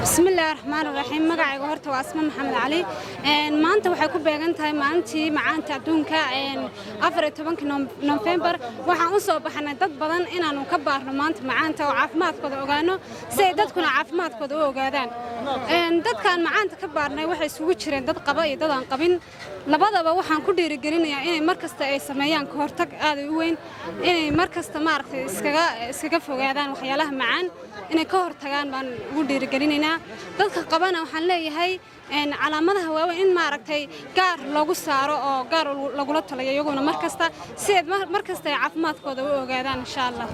Bismillaahi raxmaani raxiim. Magacayga horta waa Asma Maxamed Cali. Maanta waxay ku beegan tahay maalintii macaanta adduunka, 14-ka Nofembar. Waxaan u soo baxnay dad badan inaanu ka baarno maanta macaanta oo caafimaadkooda ogaano, si ay dadkuna caafimaadkooda u ogaadaan. Dadkaan macaanta ka baarnay waxay isugu jireen dad qaba iyo dad aan qabin labadaba. Waxaan ku dhiirigelinayaa inay mar kasta ay sameeyaan ka hortag aad u weyn, inay mar kasta, maaragtay, iskaga fogaadaan waxyaalaha macaan, inay ka hortagaan baan ugu dhiirigelinaynaa. Dadka qabana waxaan leeyahay calaamadaha waaweyn in, maaragtay, gaar loogu saaro oo gaar lagula talayo iyaguna mar kasta, si ay mar kasta ay caafimaadkooda u ogaadaan, insha Allah.